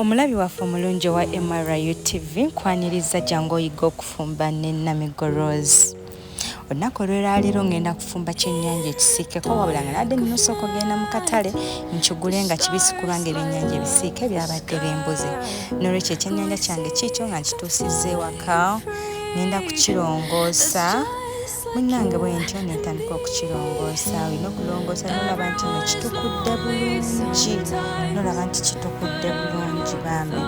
Omulabi waffe omulungi owa MRU TV, nkwaniriza. Jangu oyiga okufumba ne Namigo Rose. Olunaku olw'olwaleero ngenda kufumba kyennyanja ekisiikeko, wabula nga nadde nina osooka ogenda mu katale nkigule nga kibisi, kubanga ebyennyanja ebisiike byabadde bimbuze. N'olwekyo ekyennyanja kyange kiikyo nga nkituusizza ewaka, ngenda kukirongoosa. Munnange, bwe ntyo nentandika okukirongoosa. Olina okulongoosa nolaba nti no kitukudde bulungi, nolaba nti kitukudde bulungi bambi.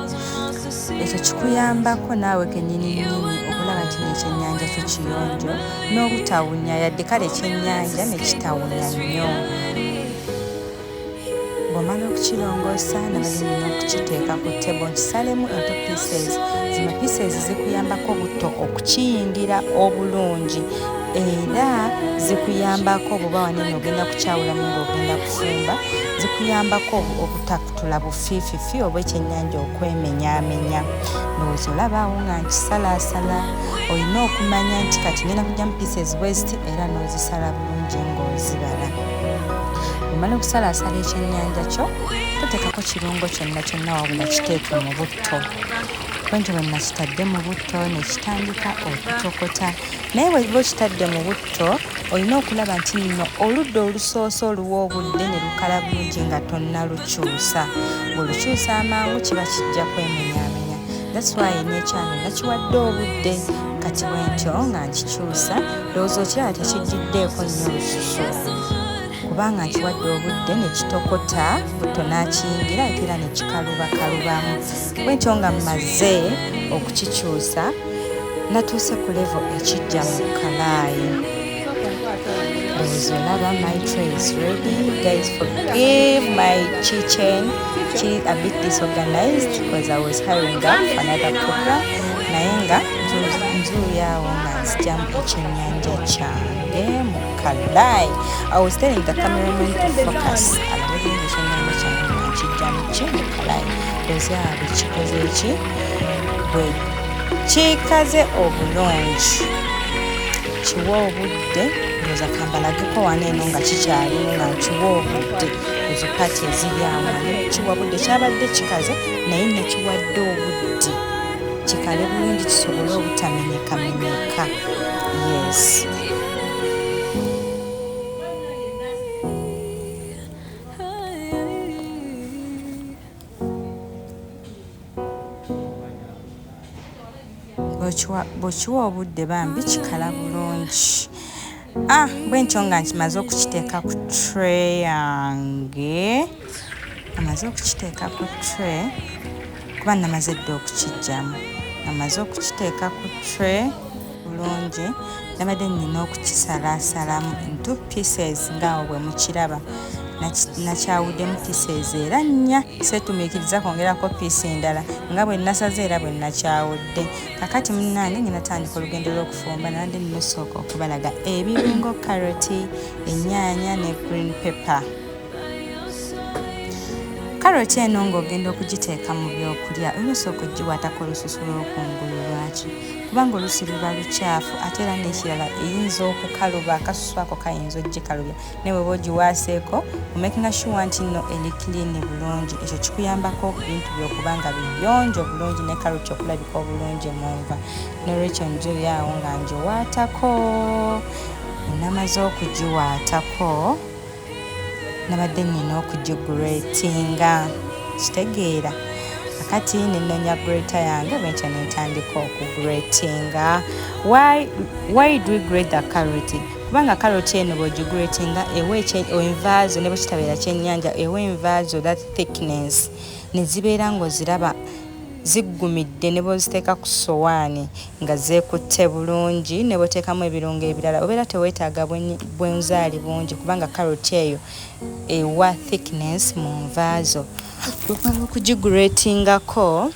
Ekyo kikuyambako naawe kennyini nnyini okulaba nti nekyennyanja kyo kiyonjo n'obutawunya, yadde kale ekyennyanja ne kitawunya nnyo. Bw'omala okukirongoosa, nabadde nina okukiteeka ku table nkisalemu into pieces. Zino pieces zikuyambako butto okukiyingira obulungi, era zikuyambako bw'oba wanene ogenda kukyawulamu ng'ogenda kufumba, zikuyambako obutakutula bufiififi oba ekyennyanja okwemenyaamenya. Ndowooza olaba awo nga nkisalaasala. Olina okumanya nti kati ngenda kugyamu pieces bweziti, era n'ozisala bulungi ng'ozibala. Omala okusalaasala ekyennyanja kyo, toteekako kirungo kyonna kyonna, wabula kiteeke mu butto. Bwentyo bwe nakitadde mu butto ne kitandika okutokota. Naye bw'oba okitadde mu butto, olina okulaba nti nno oludda olusoose oluwa obudde ne lukala bulungi nga tonnalukyusa. Bw'olukyusa amangu, kiba kijja kwemenyaamenya. That's why n'ekyange nakiwadde obudde. Kati bwentyo nga nkikyusa, ndowooza okiraba tekijjiddeeko nnyo lususu, kubanga nkiwadde obudde ne kitokota, butto n'akiyingira ate era ne kikalubakalubamu. Bwentyo nga mmaze okukikyusa, natuuse ku level ekijja mu kalaayi. Ndowooza olaba my tray is ready. Guys, forgive my kitchen, kiri a bit disorganized because I was hurrying up for another program. Naye nga nzuuyo awo nga nzigyamu ekyennyanja kyange mu kalaayi. I was telling the cameraman to focus alabe bulungi ekyennyanja kyange nga nkijjamu ki mu kalaayi. Ndowooza bwe kikoze ki, bwe kikaze obulungi, kiwa obudde. Ndowooza kambalageko wano eno nga kikyalimu, nga nkiwa obudde. Ezo parts eziri awo nga kiwa budde. Kyabadde kikaze, naye nakiwadde obudde kikale bulungi kisobole obutamenyekamenyeka. Yes. Bw'okiwa obudde bambi kikala bulungi. Ah, bwe ntyo nga nkimaze okukiteeka ku tray yange, amaze okukiteeka ku tray, kuba namaze dda okukiggyamu, namaze okukiteeka ku tray bulungi, nabadde nnina okukisalaasalamu into pieces ngaawo bwe mukiraba. Nakyawuddemu pieces era nnya, seetumiikiriza kwongerako piece endala, nga bwe nasaze era bwe nakyawudde. Kakati munnange, ngenda tandika olugendo lw'okufumba. Nabadde nina osooka okubalaga ebirungo: karoti, ennyaanya ne green pepper. Karoti eno ng'ogenda okugiteeka mu byokulya, olina osooka ogiwaatako olususu lw'okungulu. Lwaki? Kubanga olusi luba lukyafu, ate era n'ekirala eyinza okukaluba, akasusu ako kayinza ogikalubya. Naye bweba ogiwaaseeko, omakinga sure nti nno eri clean bulungi. Ekyo kikuyambako bintu byokuba nga biyonjo bulungi ne karoti okulabika obulungi mu nva. Nolwekyo njuyo awo nga ngiwaatako. Namaze okugiwaatako, nabadde nina okugigratinga, kitegeera? Kakati nenonya grater yange, bwentyo nentandika okugratinga. Why do we grate the carrot? Kubanga carrot eno bw'ogigratinga ewa envaazo, ne bwe kitabeera kyennyanja, ewa envaazo that thickness ne zibeera ng'oziraba ziggumidde, ne bw'oziteeka ku sowaani nga zeekutte bulungi, ne bw'oteekamu ebirungo ebirala obeera teweetaaga bwenzaali bungi, kubanga carrot eyo ewa thickness mu nvaazo. Bwemala okugigratingako,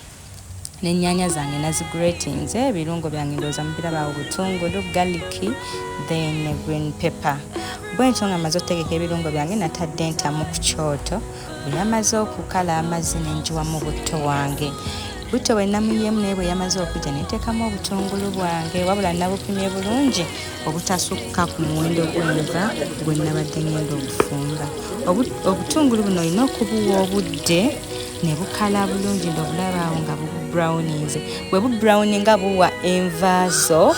n'ennyaanya zange nazigratinze, ebirungo byange ndowooza mubiraba awo: butungulu, garlic, then green pepper. Bwentyo nga maze okutegeka ebirungo byange, natadde entamu ku kyoto. Bwe yamaze okukala amazzi, ne ngiwamu butto wange. Butto bwe namuyiyeemu, naye bwe yamaze okujja, ne nteekamu obutungulu bwange, wabula nabupimye bulungi obutasukka ku muwendo gw'enva gwe nabadde ngenda okufumba. Obutungulu buno olina okubuwa obudde. Ne bukala bulungi, ndobulaba awo nga bubrowninze. Bwe bubrowninga buwa enva zo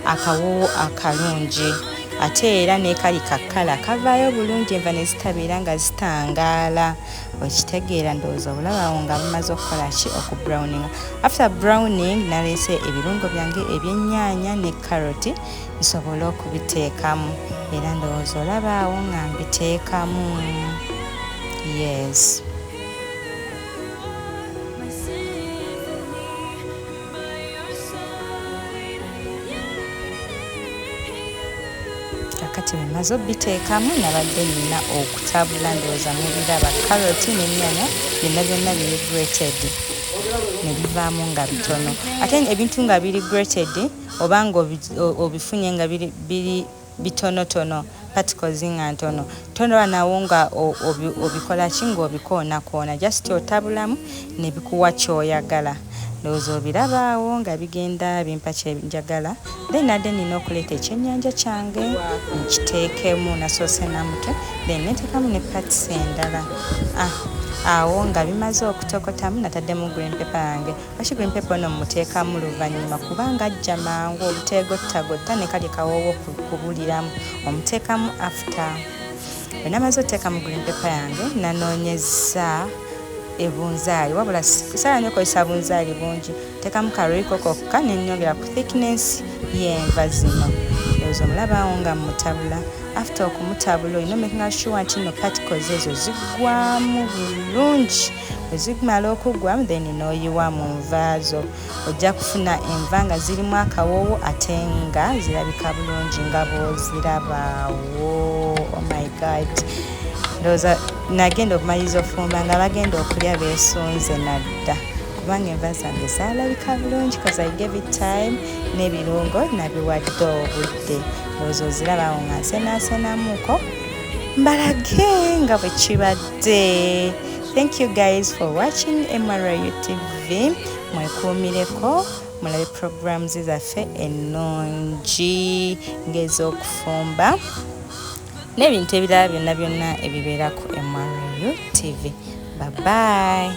akawoowo akalungi, ate era nekali kakkala kavaayo bulungi, enva ne zitabeera nga zitangaala. Okitegeera? Ndowooza obulabawo nga bumaze okukola ki? Okubrowninga. After browning, naleese ebirungo byange ebyennyanya ne carrot nsobole okubiteekamu, era ndowooza olabaawo nga mbiteekamu. Yes. Kakati bwemaze obiteekamu, nabadde nina okutabula. Ndowooza mubiraba, carrot n'ennyanya byonna byonna biri grated ne bivaamu nga bitono. Ate ebintu nga biri grated oba nga obifunye nga biri bitonotono, particles nga ntono, tonoba nawo nga obikola ki, ng'obikoonakoona. Just otabulamu ne bikuwa kyoyagala. Ndowooza obirabaawo nga bigenda bimpa kyenjagala. Then nadde nina okuleeta ekyennyanja kyange nkiteekemu. Nasoose namutwe, then neteekamu ne parts endala. Ah, awo nga bimaze okutokotamu, nataddemu green pepper yange. Lwaki green pepper ono muteekamu luvannyuma? Kubanga ajja mangu obuteegottagotta ne kali kawoowo kubuliramu. Omuteekamu after. Bwe namaze oteekamu green pepper yange, nanoonyeza ebunzaali, wabula saala nnyo okozesa bunzaali bungi. Teekamu ka Royco kokka nenyongera ku thickness y'enva zino. Ndowooza omulabaawo nga mutabula. After okumutabula, olina omakinga sure nti no particles ezo ziggwamu bulungi. Bwe zimala okuggwamu, then n'oyiwa mu nva zo. Ojja kufuna enva nga zirimu akawoowo ate nga zirabika bulungi nga bw'ozirabaawo. Oh my God, ndowooza nagenda okumaliriza ofumba nga bagenda okulya beesunze nadda, kubanga enva zange zaalabika bulungi cause I gave it time n'ebirungo nabiwadde obudde. Ndowooza ozirabawo nga nsenaasenamuko mbalage nga bwe kibadde. Thank you guys for watching MRU TV. Mwekuumireko, mulabe programs zaffe ennungi ng'ez'okufumba n'ebintu ebirala byonna byonna ebibeera ku MRU TV. Bye bye.